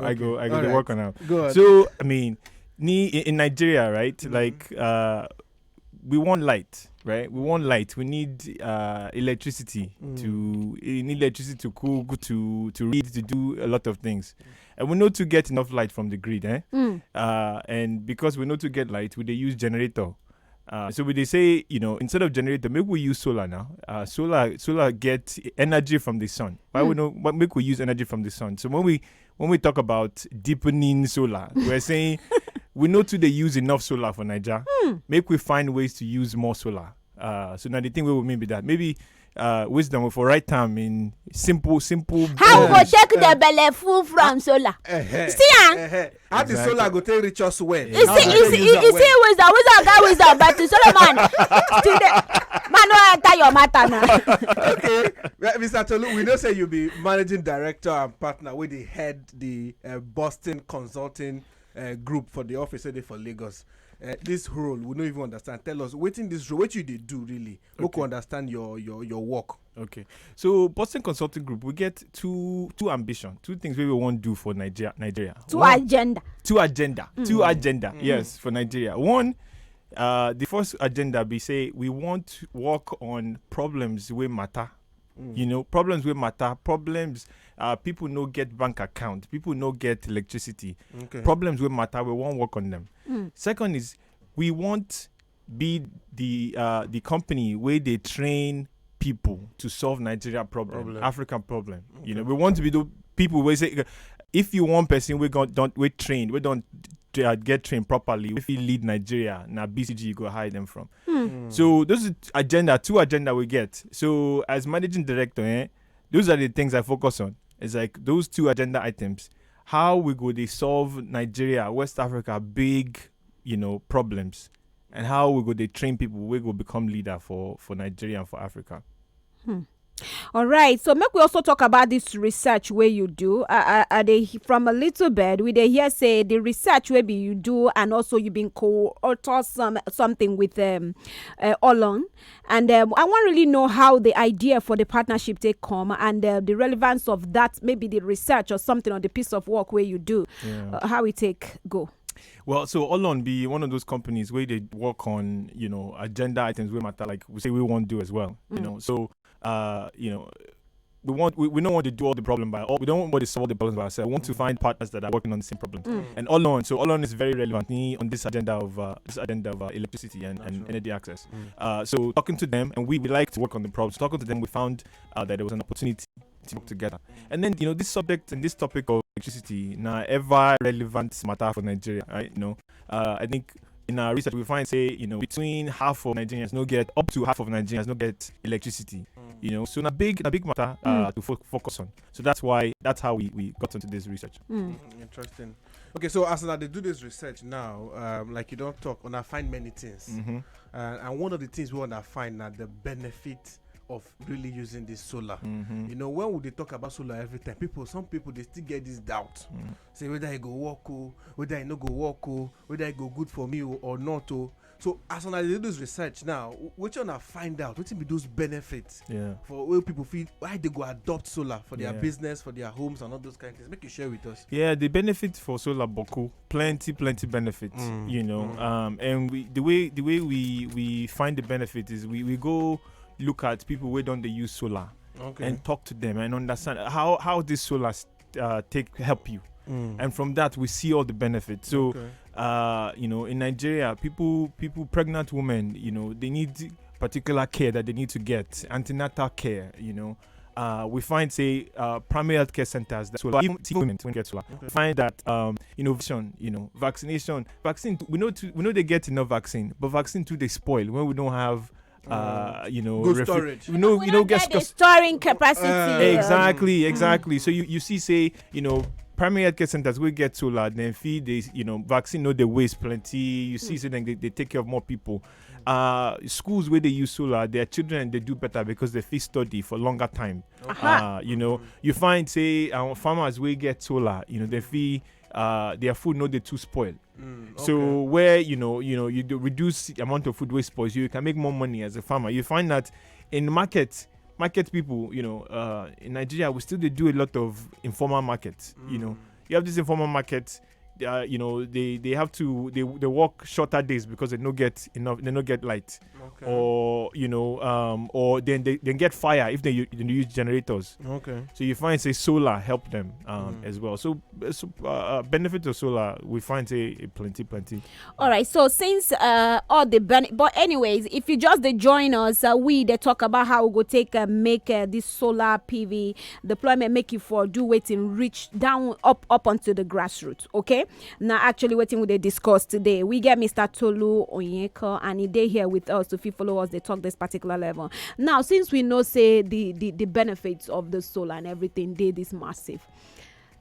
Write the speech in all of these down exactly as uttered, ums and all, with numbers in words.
I go, I go to work on am. Go on. So I mean, ni in, in Nigeria, right? Mm-hmm. Like, uh, we want light, right? We want light. We need uh, electricity mm. to. We need electricity to cook, to to read, to do a lot of things. And we know to get enough light from the grid, eh? Mm. Uh, and because we know to get light, we they use generator. Uh, so we they say, you know, instead of generator, make we use solar now. Uh, solar, solar get energy from the sun. Why mm. we know? What make we use energy from the sun? So when we when we talk about deepening solar, we're saying we know too they use enough solar for Niger. Mm. Make we find ways to use more solar. Uh, so now the thing we will mean be that maybe uh, wisdom for right time in simple, simple. How we go take the belle full from solar? Uh-huh. See, ah? Uh-huh. How the solar go take reach us well? You see, you see, you see, wisdom, wisdom, guy, wisdom, but to Solomon, still the man no enter your matter now. Okay, well, Mister Tolu, we know say you be managing director and partner with the head the uh, Boston Consulting uh, group for the office wey dey for Lagos. Uh, this role we no even understand. Tell us wetin this role, wetin you dey do really? Make we understand your your your work. Okay. So Boston Consulting Group, we get two two ambition, two things we want to do for Nigeria. Nigeria. Two agenda. Two agenda. Mm. Two agenda. Mm. Yes, for Nigeria. One, uh, the first agenda be say we want work on problems wey matter. Mm. You know, problems wey matter, problems uh, people no get bank account, people no get electricity. Okay. Problems wey matter, we wan work on them. Mm. Second is we want be the uh, the company where they train people to solve Nigeria problem, problem. African problem. Okay. You know, we want to be the people where say if you want person we got don't we trained, we don't uh, get trained properly, if you lead Nigeria, now B C G you go hide them from. Mm. So those are agenda, two agenda we get. So as managing director, eh, those are the things I focus on. It's like those two agenda items. How we go they solve Nigeria, West Africa big, you know, problems, and how we go they train people we go become leader for for Nigeria and for Africa. Hmm. All right, so make we also talk about this research where you do. Uh, uh, uh, they, from a little bit, we they hear say the research where be you do, and also you been co-author some something with um, uh, Olon, and um, I want really know how the idea for the partnership take come and uh, the relevance of that, maybe the research or something on the piece of work where you do, yeah. Uh, how it take go. Well, so Olon be one of those companies where they work on, you know, agenda items where matter, like we say we won't do as well, mm. You know. So uh, you know, we want we, we don't want to do all the problem by all. We don't want to solve the problems by ourselves. We want to find partners that are working on the same problem. Mm. And Olon, so Olon is very relevant on this agenda of uh, this agenda of uh, electricity and, and energy access. Mm. Uh, so talking to them, and we, we like to work on the problems. Talking to them, we found uh, that there was an opportunity to work together. And then you know this subject and this topic of electricity now ever relevant matter for Nigeria, right? You know, uh, I think in our research we find say you know between half of Nigerians no get, up to half of Nigerians no get electricity. Mm. You know, so na big na big matter uh, mm. to fo- focus on. So that's why that's how we, we got into this research. Mm. Mm, interesting. Okay, so as una dey do this research now, um, like you don't talk, una find many things, mm-hmm. Uh, and one of the things we wanna find now the benefit of really using this solar. Mm-hmm. You know, when we they talk about solar every time, people, some people they still get this doubt. Mm. Say whether it go work, oh, whether it no go work, oh, whether it go good for me oh, or not. Oh. So as una dey do this research now, which one I find out? What be those benefits? Yeah. For where people feel why they go adopt solar for their yeah. business, for their homes, and all those kind of things. Make you share with us. Yeah, the benefit for solar boku, plenty, plenty benefits. Mm. You know, mm. Um, and we the way the way we we find the benefit is we we go look at people where don't they use solar okay. And talk to them and understand how how this solar uh, take help you mm. And from that we see all the benefits so okay. Uh, you know in Nigeria people people pregnant women you know they need particular care that they need to get antenatal care you know uh, we find say uh, primary healthcare centers that will even women to get solar okay. Find that um, innovation you know vaccination vaccine we know to, we know they get enough vaccine but vaccine too they spoil when we don't have uh, you know, good refri- storage. You know, you know, get the storing capacity. Uh, exactly, exactly. Mm. So you, you see, say, you know, primary healthcare centers will get solar, then feed they, you know, vaccine no they waste plenty. You see, mm. So then they, they take care of more people. Uh, schools where they use solar, their children they do better because they fit study for longer time. Okay. Uh, you know, mm. You find say uh, farmers will get solar, you know, they feed uh, their food no they too spoil. Mm, okay. So where you know you know you do reduce the amount of food waste spoils you, you can make more money as a farmer. You find that in market market people you know uh, in Nigeria we still they do a lot of informal market. Mm. You know You have this informal market. Uh, you know, they they have to they, they work shorter days because they no get enough, they no get light, Okay. Or you know, um, or then they, they get fire if they, u- they use generators. Okay. So you find say solar help them um, Mm. as well. So, so uh, uh, benefit of solar we find say plenty, plenty. All right. So since uh, all the ben- but anyways, if you just dey join us, uh, we dey talk about how we go take uh, make uh, this solar P V deployment, make it for do waiting reach down up up onto the grassroots. Okay. Now, actually, waiting with the discuss today. We get Mister Tolu Onyeko, and he dey here with us to fit follow us. They talk this particular level. Now, since we know say the the, the benefits of the solar and everything, they this massive.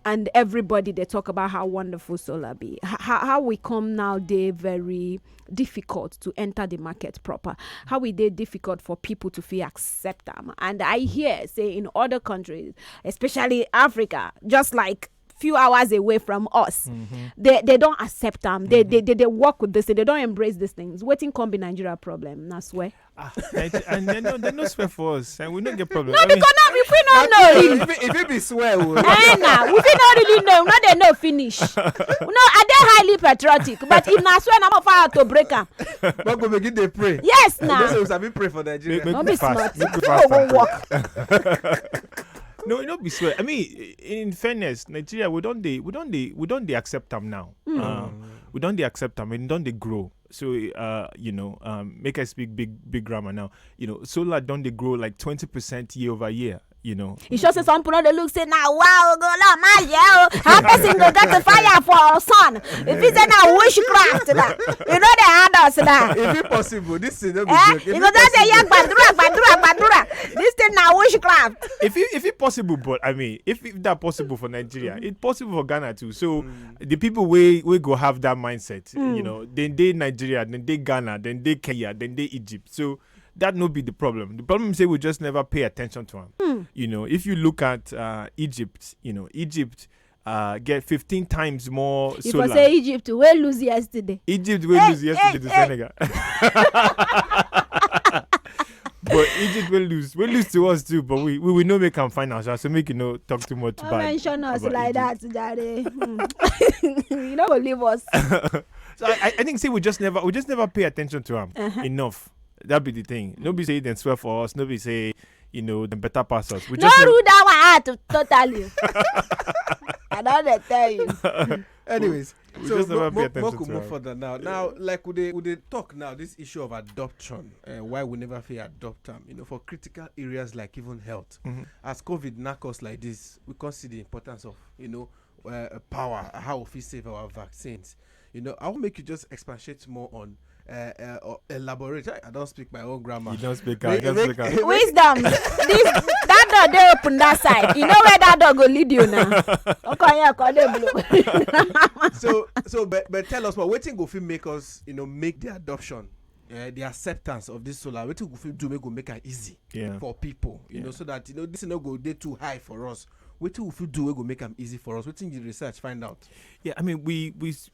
And everybody they talk about how wonderful solar be. H- how, how we come now, they very difficult to enter the market proper. How we they difficult for people to feel accept them. And I hear say in other countries, especially Africa, just like few hours away from us, they they don't accept them. They, they they they work with this. They don't embrace these things. Waiting can be Nigeria problem. I swear. Ah, Niger- and they no, they no swear for us, and we no get problem. No, I mean, because now if we no know really. If it, if it be swear, oh. Eh, nah, we fit no really know. No, they no finish. No, I dey highly patriotic, but if na swear, I'm fire to break am. But go begin dey pray. Yes, You know now. say we sabi pray for Nigeria. Make- No make be fast, smart. make we No fast go and pray. Work. No, it no be swear. I mean, in fairness, Nigeria, we don't they we don't they we don't they accept them now. Um, we don't they accept them. We don't they grow. So uh, you know, um, make I speak big big grammar now. You know, solar don't they grow like twenty percent year over year. You know, You sure say some people no dey look say na wow go la ma yeah oh. How person go get the fire for our son? If he say na witchcraft na, you know they hand us na. If it possible, this thing no be Eh? joke. If You it go just say possible, yeah, gbadura, gbadura, gbadura. This thing na witchcraft. if it, if it possible, but I mean, if, if that possible for Nigeria, it's possible for Ghana too. So the people we we go have that mindset. You know, then they Nigeria, then they Ghana, then they Kenya, then they Egypt. So that no be the problem. The problem is say we just never pay attention to them. You know, if you look at uh, Egypt, you know, Egypt uh, get fifteen times more If I solar. say Egypt, we lose yesterday. Egypt will Hey, lose yesterday hey, to hey. Senegal. But Egypt will lose. We lose to us too, but we we will not make am final. So make you no talk too much Don't about mention us about like Egypt. That, Jare. Hmm. You know, go leave us. So I, I- I think say we just never we just never pay attention to them Uh-huh. enough. That be the thing. No be say they swear for us. No be say you know them better pass us. We No just never, rule that one out totally. I don't dey tell you. Anyways, We so just never mo- pay mo- attention Moku to move her. Further now. Now, like we dey we dey talk now this issue of adoption. Uh, why we never fit adopt them? You know, for critical areas like even health. Mhm. As COVID knock us like this, we can't see the importance of you know uh, power, how we fit save our vaccines. You know, I will make you just expatiate more on. Uh, uh, or elaborate. I, I don't speak my own grammar. You don't speak Make- out. You don't make- speak out. Wisdom. This that door dey open that side. You know where that door go lead you now. Okay, yeah, call them blue. So, so, but, but tell us more. Wetin go fit make us, you know, make the adoption, uh, the acceptance of this solar. Wetin go fit do make go make am easy Yeah. for people, you Yeah. know, so that you know this no go dey too high for us. Wetin we fit do wey go make am easy for us? Wetin the research find out? Yeah, I mean, we we s-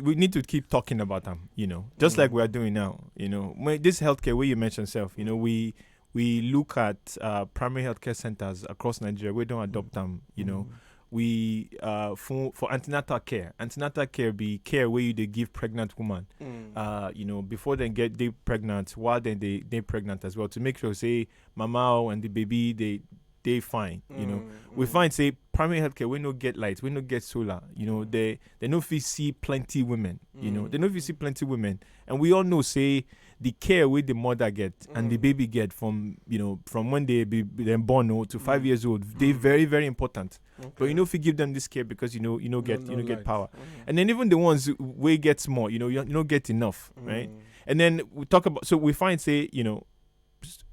we need to keep talking about them. You know, just Mm. like we are doing now. You know, when this healthcare where you mentioned self. You know, we we look at uh, primary healthcare centers across Nigeria. We don't adopt them. You know, we uh, for for antenatal care. Antenatal care be care where you they give pregnant woman. Uh, you know, before they get they pregnant, while then they they pregnant as well to make sure say mama and the baby they they fine. You know, we find say primary healthcare we no get light, we no get solar. You know, they they no fit see plenty women. You know, they no fit see plenty women, and we all know say the care with the mother get and the baby get from you know from when they be them born oh, to five years old, they very very important. But you know if you give them this care because you know you know get you know get power, and then even the ones who- we get small, you know you, you no get enough, right? And then we talk about so we find say you know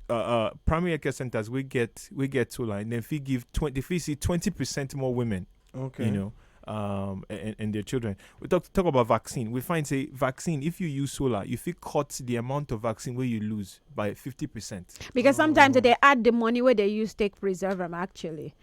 uh, uh, primary care centers we get we get solar and then if you give twenty if you see twenty percent more women Okay. you know um and, and their children. We talk talk about vaccine. We find say vaccine if you use solar if you cut the amount of vaccine where you lose by fifty percent. Because sometimes they add the money where they use take preserve them actually,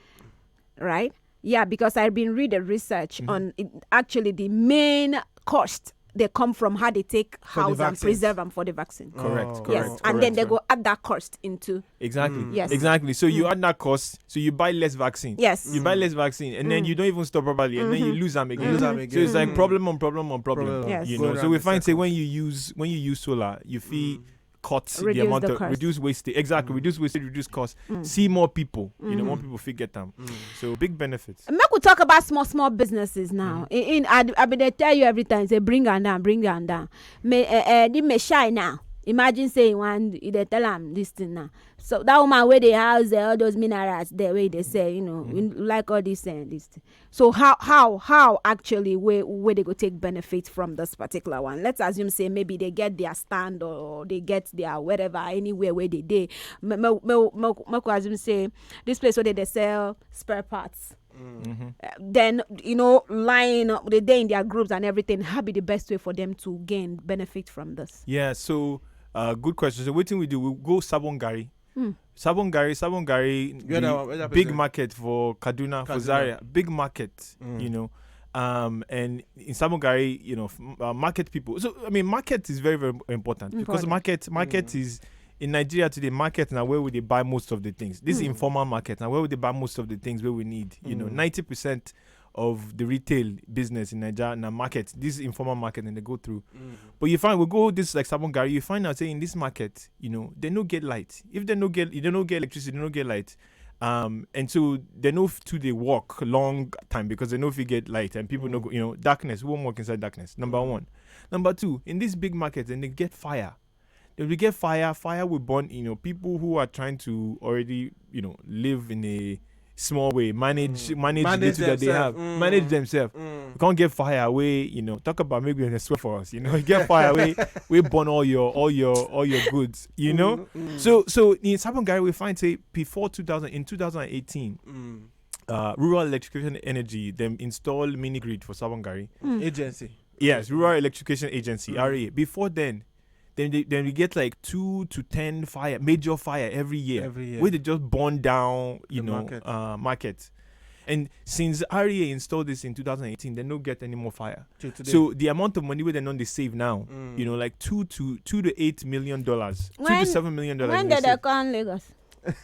right? Yeah, because I've been read the research on it, actually the main cost they come from, how they take house and preserve them for the vaccine. Correct. Yes, and then they go add that cost into. Exactly. Yes. Exactly. So you add that cost, so you buy less vaccine. Yes. You buy less vaccine, and then you don't even stop properly, and then you lose them again. Lose am again. So it's like problem on problem on problem. Problem. Yes. You Go know. round So we the find say circle. When you use when you use solar, you feel cut the Reduce amount the of cost. Reduce wastage. Exactly. Reduce wastage. Reduce cost. See more people. You know, more people fit get them. So big benefits. Make we talk about small small businesses now. In, in I, I been dey tell you every time, say bring am down, bring am down. May uh, uh, the may shy now. Imagine say you want you dey tell am this thing now. So that woman where they house uh, all those minerals there where they say you know we like all this and this thing. So how how how actually where where they go take benefit from this particular one? Let's assume say maybe they get their stand or they get their wherever anywhere where they dey. Make we assume say this place where they, they sell spare parts. Uh, then you know line up they dey in their groups and everything, how be the best way for them to gain benefit from this? Yeah, so uh, good question. So what thing we do? We go Sabon Gari. Sabon Gari, Sabon Gari, Where that one- where the that big place? Market for Kaduna, for Kaduna. Zaria, big market, you know. Um, and in Sabon Gari, you know, f- uh, market people. So I mean, market is very very important because Important. Market market is in Nigeria today. Market now where would they buy most of the things? This informal market now where would they buy most of the things where we need? You know, ninety percent of the retail business in Nigeria now market. This informal market and they go through. But you find we go this like Sabon Gari, you find out say in this market, you know, they no get light. If they no get, they no get electricity, they no get light. Um, and so they no f- to they walk long time because they no fit get light and people no go, you know, darkness. We won't walk inside darkness. Number one. Number two, in this big market, and they get fire. If we get fire, fire will burn. You know, people who are trying to already, you know, live in a small way, manage manage, Manage the little that they themselves. have, manage themselves. We can't get fire away. You know, talk about maybe in a swear for us. You know, get fire away. We burn all your all your all your goods. You know, so so in Sabon Gari we find say before two thousand, in two thousand eighteen, uh, Rural Electrification Energy them install mini grid for Sabon Gari. Agency. Yes, Rural Electrification Agency, R E A. Before then, then they, then we get like two to ten fire, major fire every year. Every year. Where they just burn down, you The know, market. Uh, market. And since R E A installed this in two thousand eighteen, they don't get any more fire. Till today. So the amount of money where they know they save now, you know, like two to two to eight million dollars, two When- to seven million dollars. When they did they save. Come Lagos?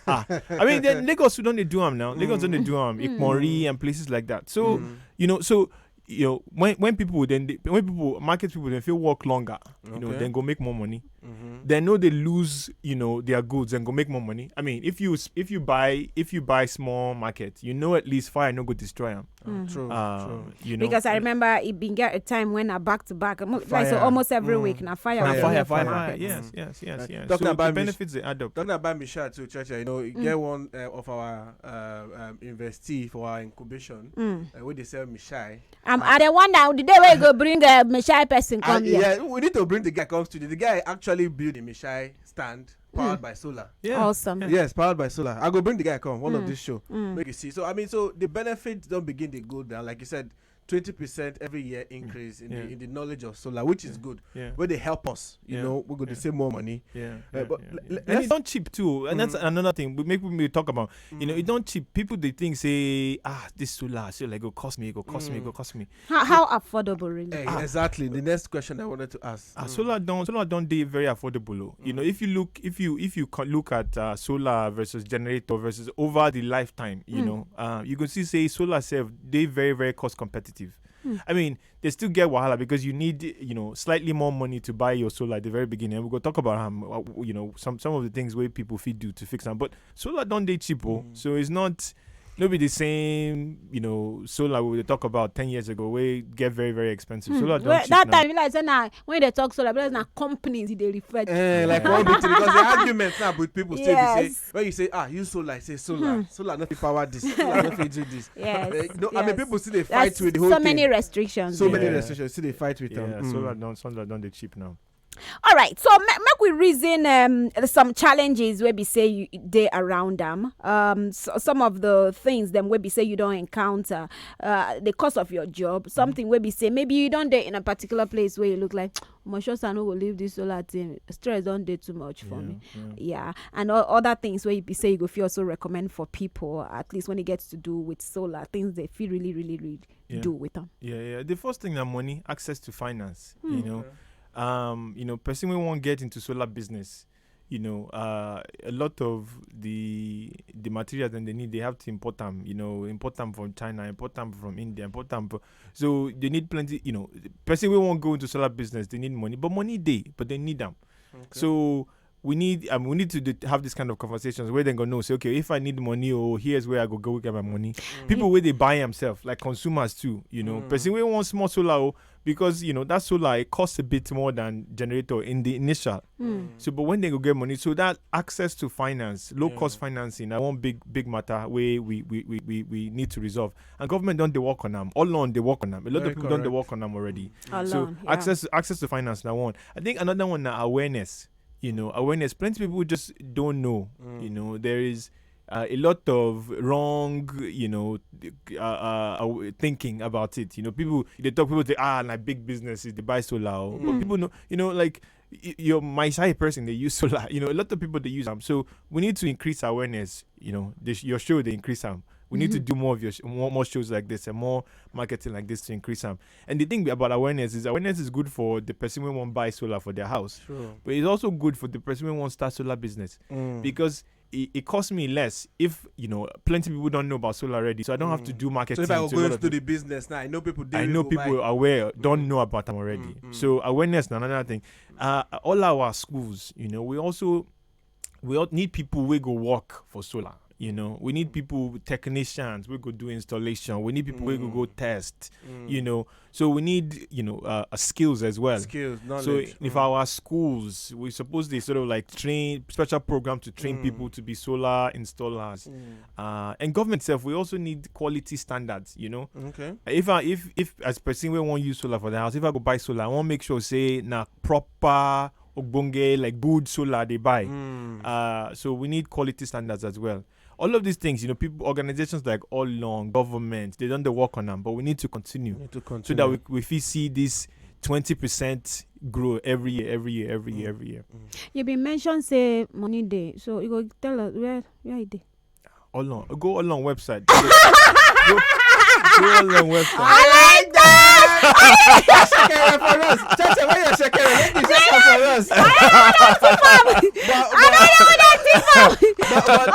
Ah, I mean, then Lagos don't they do am now. Lagos don't they do am. Ikmori and places like that. So you know, so you know when when people then they, when people market people then feel work longer, you know, Okay. Then go make more money. Then know they lose, you know, their goods and go make more money. I mean, if you s- if you buy if you buy small market, you know at least fire no go destroy them. True. Uh, True. You know, Because I remember it been get a time when I back to back, mo- like so Fire. almost every week na fire. Now Fire. fire, Yeah, fire, for fire. market. Yes, yes, yes, yes. Talking So about the mis- benefits they add up. Talking about Michelle too, Chacha, you know, you get one uh, of our uh, um, investee for our incubation, uh, where they sell Michelle. Um, I dey wonder the day we go bring a Michelle person I, come here. Yeah, we need to bring the guy comes to the, the guy actually built a Michelle stand powered by solar. Yeah. Awesome. Yes, powered by solar. I go bring the guy come one of this show. Make you see. So I mean, so the benefits don't begin to go down. Like you said, twenty percent every year increase in, Yeah. the, in the knowledge of solar, which is good. Yeah. Where they help us, you Yeah. know, we go Yeah. the same more money. Yeah, Uh, yeah, but yeah, le- yeah. And let's- it's not cheap too, and that's another thing. We make we talk about. You know, it's not cheap. People they think say, ah, this solar, so like go cost me, go cost me, go cost me. How, how affordable really? Eh, exactly. The next question I wanted to ask. Ah, solar don't solar don't they very affordable. Oh. You know, if you look if you if you co- look at uh, solar versus generator versus over the lifetime, you know, uh, you can see say solar self they very very cost competitive. I mean, they still get wahala because you need you know slightly more money to buy your solar at the very beginning. And we go talk about um, uh, you know some some of the things where people fit do to fix them. But solar don't they cheap, oh, so it's not. No be the same, you know, solar we dey talk about ten years ago. We get very, very expensive. Solar don't Well, cheap that now. Time, like say na when they talk solar, because na companies they refer to. Eh, like one big thing because the argument now with people still be say Yes. When you say ah use solar, I say solar, solar not fit power this, solar not fit do this. Yes, Eh, no, I mean yes. people still they There's fight with the whole so many thing. Restrictions. So many Yeah. Restrictions still they fight with Yeah, them. Mm. Solar don't solar don't they cheap now. All right, so make, make we reason um some challenges where be say you they around them. Um, so some of the things them where be say you don't encounter, uh, the cost of your job, something where be say maybe you don't dey in a particular place where you look like, "Omo, sure say I no go leave this solar thing. Stress don't dey too much for me." Yeah, and all other things where you be say you go feel also recommend for people at least when it gets to do with solar things they feel really really really Yeah. Do with them. Yeah, yeah. the first thing na money, access to finance. You know, um, you know, person wey wan get into solar business, you know, uh, a lot of the the materials dem they need, they have to import them. You know, import them from China, import them from India, import them. From, so they need plenty. You know, person wey wan go into solar business, they need money, but money dey, but they need them. So we need um, we need to d- have this kind of conversations where they go know say, okay, if I need money, oh, here's where I go go get my money. People where they buy themselves, like consumers too. You know, person wey want small solar, oh, because you know that solar, it costs a bit more than generator in the initial. So, but when they go get money, so that access to finance, low cost financing, na one big big matter where we we, we, we, we need to resolve. And government don't they work on them. All on they work on them. A lot of people don't they work on them already. So access access to finance na one. I think another one na awareness. You know, awareness. Plenty people just don't know. You know, there is uh, a lot of wrong, you know, uh, uh, uh, thinking about it. You know, people they talk, people say, ah, na big business is the buy solar, oh. But people know, you know, like y- your my side person they use solar. You know, a lot of people they use them. So we need to increase awareness. You know, this, your show they increase them. We need to do more of your sh- more, more shows like this and more marketing like this to increase them. And the thing about awareness is awareness is good for the person who won't buy solar for their house, but it's also good for the person who won't start solar business because it, it costs me less if you know plenty people don't know about solar already, so I don't have to do marketing. So if I go into a lot into of the business now, I know people. I know people aware don't know about them already. So awareness na another thing. Uh, all our schools, you know, we also we all need people we go work for solar. You know, we need people, technicians, we go do installation. We need people we go go test. You know, so we need you know uh, uh, skills as well. Skills, knowledge. So if our schools, we suppose they sort of like train special program to train people to be solar installers, uh, and government itself, we also need quality standards. You know, okay. If I if if as person we want use solar for the house, if I go buy solar, I want make sure say na proper ogbonge, like good solar they buy. Uh, so we need quality standards as well. All of these things, you know, people, organizations like All Along, government, they don't they work on them, but we need to continue, need to continue. So that we, we fit see this twenty percent grow every year, every year, every year, every year. You been mentioned say money day, so you go tell us where where it dey. All Along, go All Along website. Go, go, go All Along website. I like that. Shakara for us. Chacha, where your shakara? Let me shakara for us. But, but, but, but,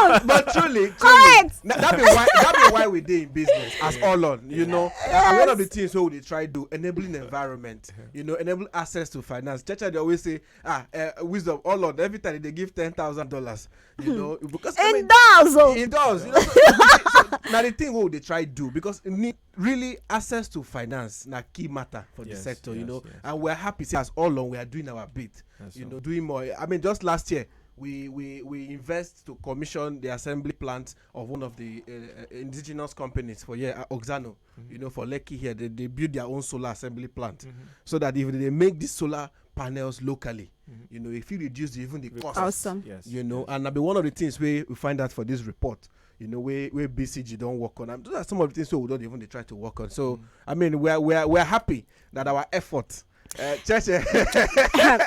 but, but truly, truly, correct. That, that be why that be why we dey in business as All Along. You know, and one of the things we dey try do, enabling environment. You know, enable access to finance. Chacha they always say, ah, uh, wisdom, All Along. Every time they give ten thousand dollars, you know, because I mean, it does. It does. You know, so, so, so, now the thing we dey try do because need really access to finance na key matter for the sector, you know, and we're happy say as All Along we are doing our bit, you know, doing more. I mean, just last year we we we invest to commission the assembly plant of one of the uh, uh, indigenous companies for here, uh, Oxano, you know, for Lekki here, they, they build their own solar assembly plant so that if they make these solar panels locally, you know, if you reduce even the cost, awesome. Yes. You know, and I be one of the things we, we find out for this report, you know, where, where B C G don't work on. And those are some of the things we don't even they try to work on. So, I mean, we're, we're, we're happy that our effort, uh, church, eh,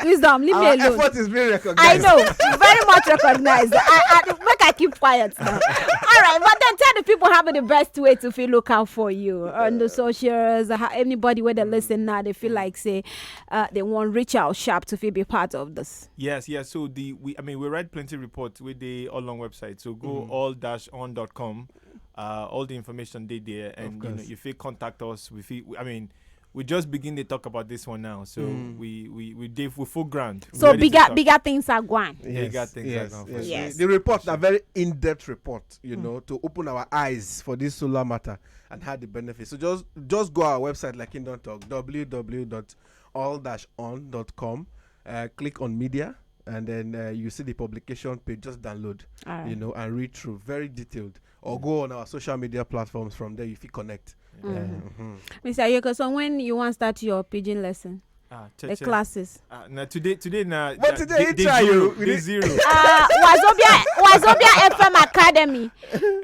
wisdom, leave me our alone. Effort is being recognized. I know, very much recognized. I, I, make I keep quiet now. All right, but then tell the people how the best way to feel look out for you on the socials. How, anybody where they listen now, they feel like say uh, they want reach out sharp to feel be part of this. Yes, yes. So the we, I mean, we write plenty reports with the All Along website. So go all dash on dot com. Uh, all the information they there, and you know, if you contact us, we feel, I mean, we just begin to talk about this one now, so we we we dey for full ground. So bigger bigger things are going. Bigger things are going. Yes. The reports are very in-depth report, you know, to open our eyes for this solar matter and how the benefits. So just just go our website, like in don't talk, w w w dot all dash on dot com. Uh, click on media, and then uh, you see the publication page. Just download, you know, and read through. Very detailed. Or go on our social media platforms. From there, if you connect. Mister Yoko, so when you want start your pidgin lesson? Ah, the classes. Ah, now today, today now. But today, day zero. Day zero. Uh, Wazobia, Wazobia F M Academy.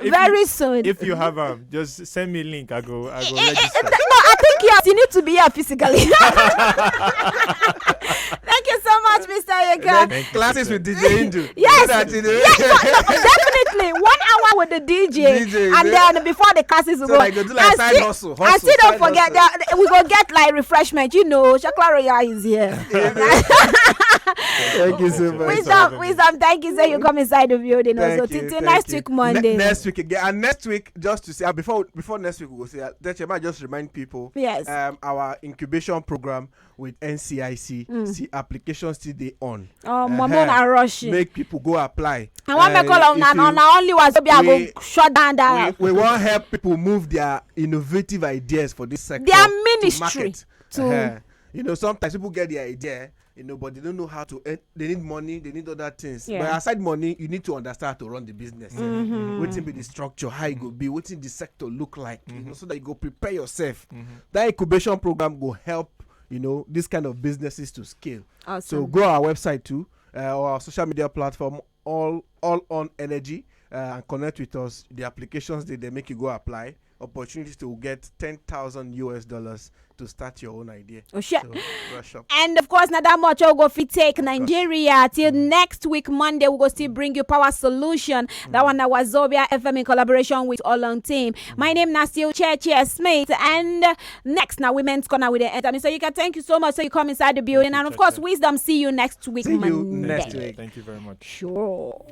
Very soon. If you have um, just send me a link. I go. I go register. No, I think yes, you need to be here physically. Thank you so much, Mister Yoko. Classes with D J Indu. Yes. Yes, no, no, definitely. Like one hour with the D J, D J, and yeah. then before the classes we So go. like, go do like and side still, hustle, and hustle, still don't side forget hustle. that we go get like refreshment. You know, Chakla Royale is here. Thank you so much. Wisdom, wisdom. Thank you. Say you come inside the building Thank also you, till thank next you. week Monday. Ne- next week again, and next week, just to say, uh, before before next week we go say, uh, Teche, I just remind people, Yes. um, our incubation program with N C I C, see, applications still dey on. Oh, Uh-huh. Mamon are rushing. Make people go apply. I want to Uh, call on if and you- on only was be I we- go shut down that. we, we want help people move their innovative ideas for this sector. Their to ministry market. to- Uh-huh. You know, sometimes people get the idea, you know, but they don't know how to. Earn, they need money, they need other things. Yeah. But aside money, you need to understand how to run the business. Mm-hmm. Wetin be the structure, how it go be, wetin the sector look like, you know, so that you go prepare yourself. That incubation program go help, you know, this kind of businesses to scale. Awesome. So go our website too, uh, or our social media platform, all all on energy, uh, and connect with us. The applications they, they make you go apply. Opportunities to get ten thousand U S dollars to start your own idea. Oh, shit. So, rush up. And of course, not that much. We'll go fit take Nigeria till next week Monday. We'll go still bring you Power Solution. That one that was Zobia F M in collaboration with All on Team. My name is still Churchill Smith, and uh, next now Women's Corner with the entertainment. So you can thank you so much. So you come inside the building, and of course, Wisdom. See you next week See you Monday. Next week. Thank you very much. Sure.